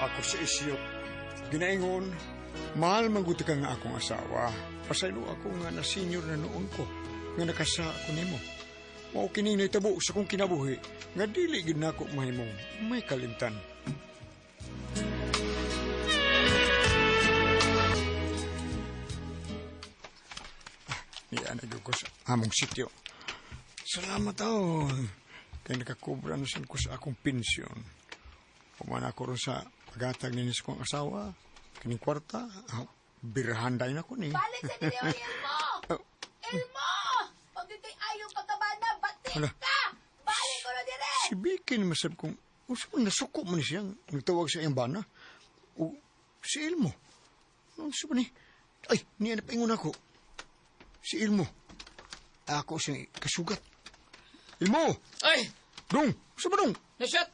Ako si Isyot. Ginaingon, mahal man gud ka nga akong asawa. Pasaylo ako nga na senior na noon ko, nga nakasa ako nimo. Mao kining nahitabo sa kong kinabuhi, nga dili gid nako mahimong may kalimtan. Niya na gyud ko sa among sityo. Salamat aw. Kay nakakobra na sad ko sa akong pensyon. Human ako ron sa paghatag ni sa kong asawa. Kining kwarta, birahan dahil ako ni. Balik sa dili, oy, Elmo! Elmo! Pag di kay ayaw pagkabana, batik Hala. ka! Balik ko na dire! Si Vicky naman sabi kong, usa man nasuko man siya. Nagtawag sa iyang bana. O, si Elmo. Ano sa ba ni? Ay, niya na paingon ako. Si Elmo. Ako siyang kasugat. Elmo! Ay! Dong! Sa ba dong? Nasiyot!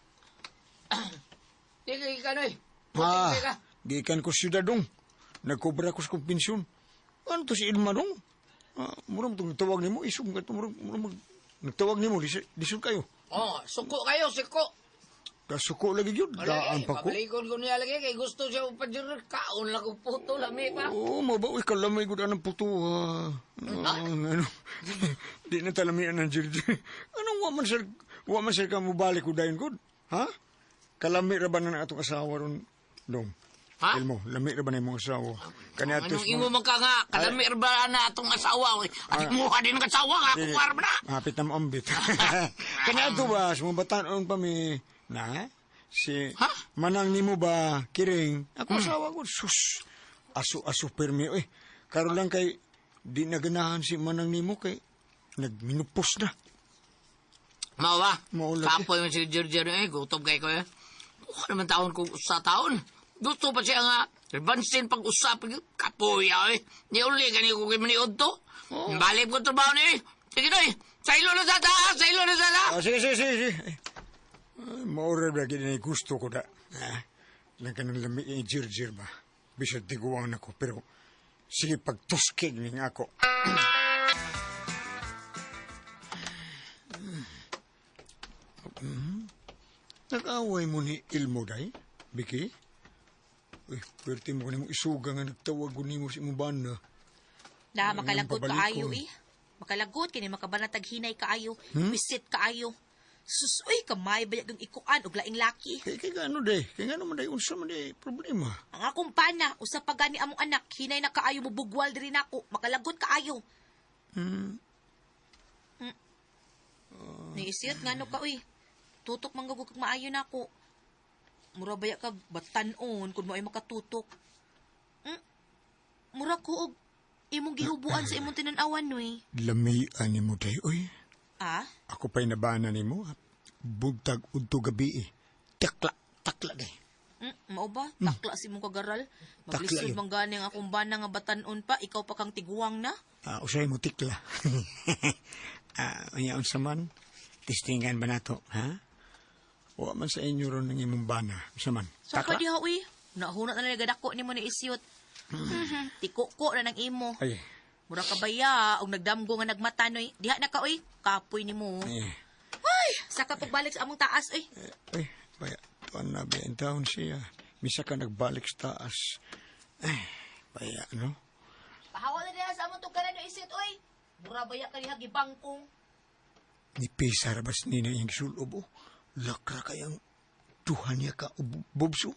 Di ka noy. Ah, ka. gikan ko siyudad dong. Nagkobra ko sa kong pensyon. Ano to si Ilma dong? Murang itong nagtawag nimo, isum ka ito, murang nagtawag nimo, lisod kayo. Oh, suko kayo, suko. Kasuko lagi yun, daan pa ko. Pabalikon ko niya lagi kay gusto siya upadjur kaon lang kong puto lami pa. Oo, mabawi ka lamay gud anang puto. Ah, ano, di na talamian ng jirjir. Anong wa man sir ka mobalik ko dayon gud? Ha? Kalami ra ba na ang atong asawa ron, dong? Ha? Ilmo, lami ra ba na imong asawa? Kani atos Anong imo man ka nga kalami ra ba na atong asawa oy. At mo ka din kasawa nga Dili. ako ba na. Hapit na maambit. Kani ato ba, sa mga bataon pa mi, na, si, Ha? manang nimo ba, kiring, ako asawa ko, sus, aso-aso permi, oy. Karon lang kay, di na ganahan si manang nimo kay, nagminupos na. Mao ba? Mao lagi. Kapoy man si Jirjir eh, gutom kay ko eh. Mukha naman taon kong usa taon. Gusto pa siya nga, rebansin pag usap, kapoy eh. Ni uli gani ko kay maniod to. Oh. Balik ko trabaho ni eh. Sige noy, sa ilo na sa taas, sa ilo na sa taas. Ah, sige, sige, sige, sige. Ay, maura ba gini gusto ko da. Ah, lang ka ng lami yung jirjir ba? Bisag tiguang na ko, pero sige pagtuskig ning ako. Nag-away mo ni Ilmo, day, Vicky? Uy, pwerte mo ko nimo isuga nga nagtawag ko nimo sa imong bana. Na, makalagot Ang kaayo pabalikon. eh. Makalagot, kini makabanatag hinay kaayo. Wisit kaayo. Sus, uy, kamay bayag ang ikuan og laing laki. Kay ano day? Kay ano man day? Unsa man day problema? Ang akong pana, usa pa gani among anak, hinay na kaayo mubugwal diri nako, makalagot kaayo. Niisiyot ngano ka uy. Tutok man gud kag maayo nako. Mura baya ka batan-on kun mo ay makatutok. Mura ko og imong gihubuan sa imong tinan-awan noy. Lamian ni mo day, uy. Ah? Ako pa'y nabana ni mo. Bugtag udto gabi eh. Takla, takla day. Mao ba? Takla si imong kagaral. Takla Maglisod yun. man gani ang akong bana nga batan-on pa, ikaw pa kang tiguang na. Usay mo tikla. Unya unsa man? Tistingan ba nato, ha? Wa man sa inyo ron ng imong bana. Unsa man? Sa pa diha uy. Nahunat na lang dako nimo ni isyot. Tikuko na ng imo. Ay, Mura ka baya og nagdamgo nga nagmatanoy. Diha na ka uy. Kapoy nimo. eh, Ay, saka pagbalik sa among taas uy. ay, baya, tuan na ba taon siya. Misa ka nagbalik sa taas. Ay, baya, no? Pahawa na diha sa among tugaran ni isyot uy. Mura baya ka diha gibangkong. Ni Pisa rabas ni na iyang sulob, oh. Lakra kayang duha niya ka bubso.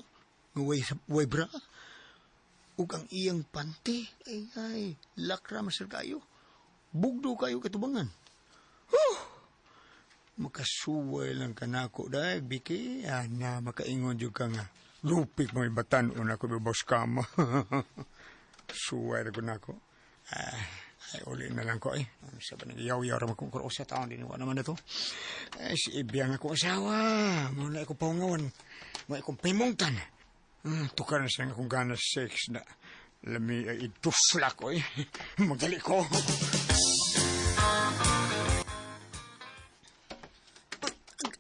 Nga way bra. Ug ang iyang pante, ay ay, lakra masir kayo. Bugdo kayo katubangan. Huh! Makasuway lang ka nako dahil, Vicky. Ana, makaingon jud ka nga. Lupik mo ibatan una ko bibos kama. Suway ra ko nako. Ay, uli na lang ko eh. Ano sa ba nag-yaw-yaw ra man kung sa taon din wa naman na to. Ay, si Ibiyang ako asawa. Muna ako paungawan. Muna akong pimungtan. Tukar na siya nga akong gana sex na. Lami ay itusla ko eh. Magali ko.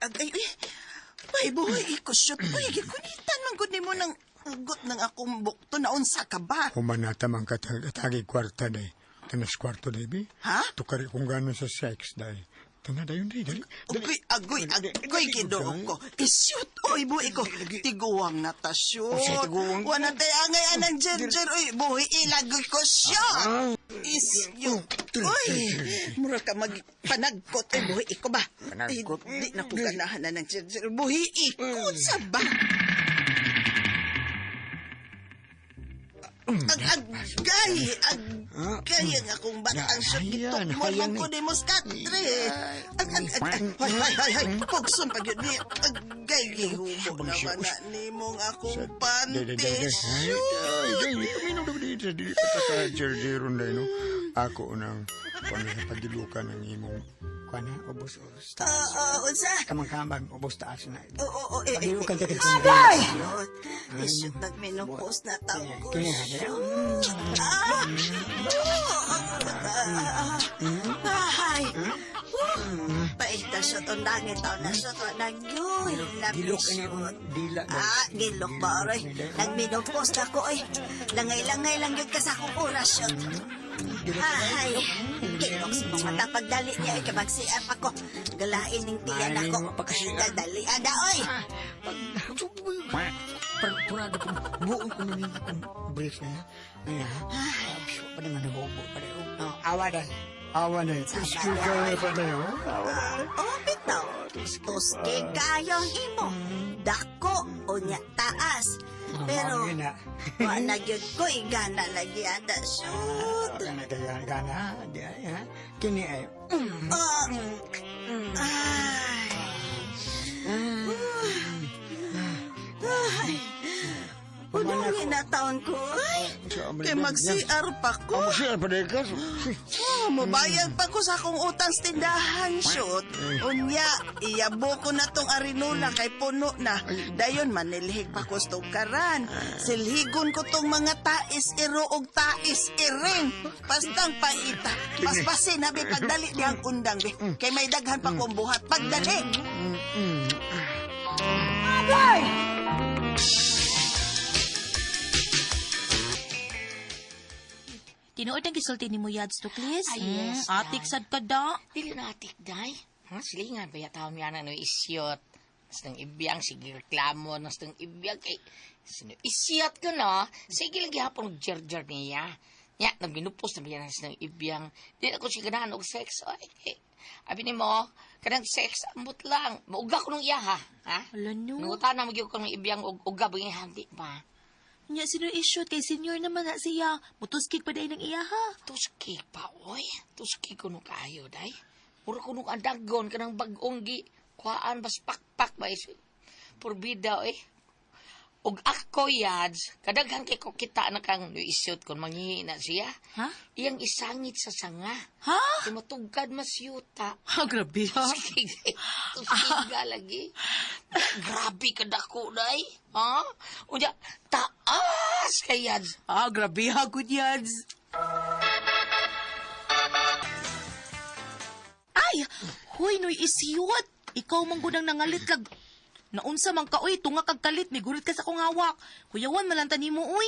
Agay, uy. Ay, buhay, ikusyot. Uy, gikunitan man gud nimo ng ugot ng akong bukto na unsa ka ba? Humanata man katagi kwarta day. Tanas kwarto day, bi. Ha? Tukar akong gana sa sex day. Tana dayon day, dali. Agoy, agoy, agoy, ginoo ko. Isyot, oy, buhi ko. Tiguang na ta, syot. Unsay tiguang? Wala tay angay anang jerjer, oy, buhi, ilagoy ko, syot. Isyot, oy. Mura ka magpanagkot, oy, buhi ko ba? Panagkot? Ay, di na ko ganahan na ng jerjer. Buhi, ikot sa ba? Ang agay, agay ang akong batang syot. Ayan, Gitukmon ayan man ko eh. ni Muscatre. Ag, ag, ag, ag, hay, hay, hay, hay. Pugson pag yun niya. Agay, gihubo naman na nimong akong panty. Ay, day, uminom na dito. Dili pa ta ka jerjeron day, no? Ako unang kuan sa pagilukan ng imong kuan ha, ubos ubos Oo, taas. oo, unsa? Kamang-kamang ubos taas na. Oo, oo, eh, eh, Pagilukan ka eh. kay Syot. Isyot, nagminupos na tao ko. Kaya, Syot. Ah! Ah! Ay! Paita syot, ang langit taon na syot. Nagyoy, Gilok ini akong dila. day. Ah, gilok ba, oray? Nagminupos na ko, oy. Langay-langay lang yun ka sa akong oras, syot. Ay, gilok sa mga mata. Pagdali niya, ay kabagsian pa ko. Galain ng tiyan Malin ako. mo pagkasian. Dadali, ada, oy. Purado ko, buong ko na rin akong brief na. Ay, ha? Pa naman nahubo pa rin. Oh, awa na. Awa na. Excuse ka na pa na yun. Awa na. Oh, bitaw. Tuske kayo ang imo. Dako o niya taas. Pero, Mao na. wa na gyud ko, igana lagi ada, shoot. Gana, gana, gana. Di ay, ha? Kini ay. Ah, ay. Ay. Unong na taon ko, ay. Kay mag-CR pa ko. Amo siya pa ka. Oh, mobayad pa ko sa akong utang sa tindahan, shoot. Unya, iyabo ko na tong arinula kay puno na. Dayon, manilhig pa ko sa tugkaran. Silhigon ko tong mga tais iro og tais iring. Pastang paita. Paspasin na be, pagdali diyang undang be. Kay may daghan pa kong buhat. Pagdali! Agay! Tinuod ang gisulti ni mo yads to, Clis. Ay, yes, Atik sad ka da. Dili na atik, day. Ha, silingan ba yata niya na no isyot. Mas nang ibiyang, sige reklamo, mas nang ibiyang, kay, sino isyot ko no, sige lagi hapon jer-jer niya. Nya, nagminupos na biyan nang ibiyang. Di ako siya ganahan og sex. Ay, eh, abi ni mo, kanang sex, ambot lang. Mauga ko nung iya, ha? Ha? Ala no. Nangutan na magyug ko nung ibiyang og uga, bagay hindi pa. Nya sino isyot kay senior naman na siya. Mutuskig pa day ng iya ha. Tuskig pa, oy. Tuskig ko nung kaayo, day. Mura ko nung andagon, kanang bagong gi. Kuhaan, bas pakpak ba is. Purbida, oy. Ug ako, yads, kadaghan kay ko kita na kang nuisyot kung manghihi na siya. Ha? Iyang isangit sa sanga. Ha? Kay matugkad mas yuta. Ha, grabe ha. Tuskig, tuskiga lagi. Grabe ka dako, day. Ha? Unya, taas kay yads. Ah, grabe ha, good yads. Ay, huy, noy isyot. Ikaw man gud ang nangalit kag Naunsa man ka, uy, tunga kag kalit, may gurit ka sa akong hawak. Kuyawan, malanta nimo, uy.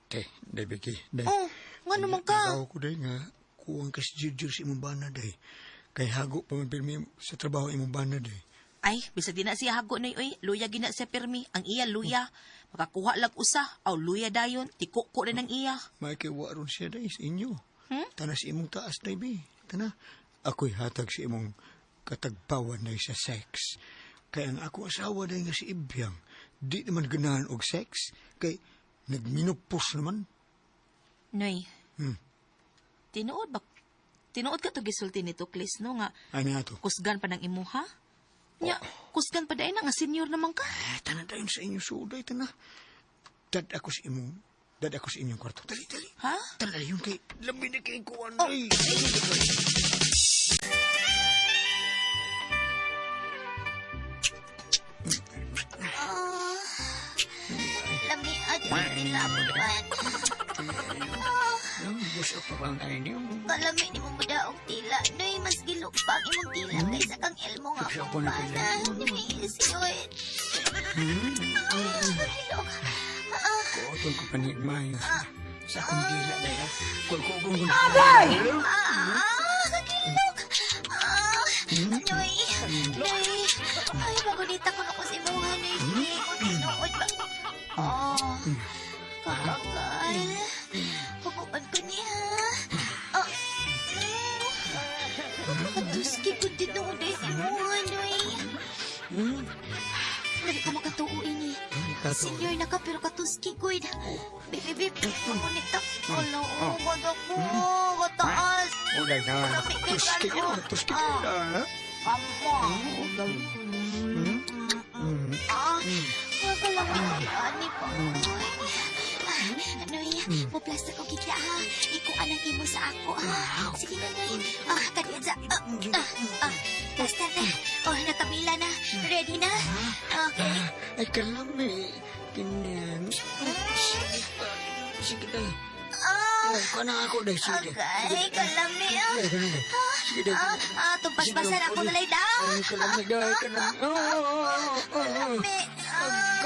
Te, day Becky, day. Oh, nga naman ka. Nagaw ko day nga kuwang ka si Jujur sa imong bana day. Kay hago pa man pirmi sa trabaho imong bana day. Ay, bisag di na siya hago na uy. Luya gina siya pirmi. Ang iya, luya. Makakuha lag usa. Aw, luya dayon. Tikuko na ng iya. May kay waron siya day sa inyo. Tana sa imong taas day bi. Tana ako'y hatag sa imong katagpawan day sa sex. Kay ang ako asawa day nga si Ibyang, di naman ganahan og sex. Kay nagminupos naman. Noy. Tinuod ba? Tinuod ka to gisulti nito, Klis, no? Nga, Ay nga to. kusgan pa ng imuha? Nya, kusgan pa dahil na nga senior naman ka. Eh, tana dayon sa inyo suday, tana. Dad ako sa imong, dad ako sa inyong kwarto. Dali, dali. Ha? Tana yun kay, labi na kay kuwan day. Lami at tilabuan. Gusto pa bang ano niyo? Kalami ni mo mudaog tila. Noy, mas gilok pa ang imong tila kaysa kang elmo nga Siya akong po na bana. Noy, siyoy. Ah, gilok. Ah, Kuotong ko panigmay. Sa akong dila day ha. Kung kung kung ah, gilok. Ah, Noy, Noy. Ay, magunita ko na ko sa imuha, Noy. Kung tinuod ba? Oh, kakakal. Hukuan ko niya. Ah, Katuski ko tinuod ay sa imuha, Noy. Dali ko makatuo ini. Senior na ka pero katuski ko. Baby, baby, pamunita. Ala, oh, badak mo. Kataas. O, day na. Tuski ka na, tuski ka na. Amo. Ah, wala lang ko ani pa. Noy, mo plaster ko gitla ha. Iko anang imo sa ako ha. Sige na, Noy. Ah, kadiyan sa ah, ah, ah, plaster na. Oh, nakabila na. Ready na? Okay. Ay, kalami. Kinang. Sige pa. Sige, day. Ah, Oh, kana ako, day. Sige. okay, kalami ah. Sige, day. Ah, ah, tumpaspasan ako na lang daw. Ay, kalami, day. Kalami. Oh, oh, oh, oh, oh. Kalami. Ah.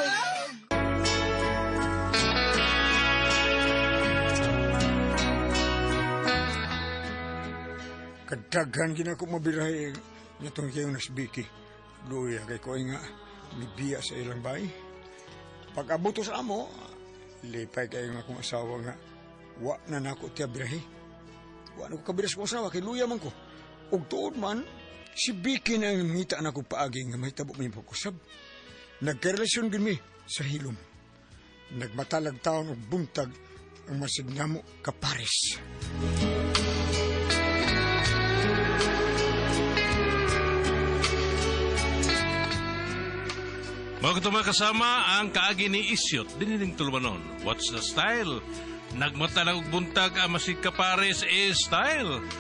Kadaghan gina ko mabirahe nitong kayong nasbiki. Luya kay ko nga mibiya sa ilang bay. Pag abuto sa amo, lipay kayo nga akong asawa nga wa na nako tiya birahe. Wa na ko kabiras kong asawa kay luya man ko. Ug tuod man, si Vicky na ang ngita na ko paagi nga mahitabo may pagkusab. Nagkarelasyon gid mi sa hilom. Nagmatalag taon og buntag ang masignamo kapares. Mga katuma kasama ang kaagi ni Isyot, diniling tulumanon. What's the style? Nagmata lang og buntag ang masig kapares is style.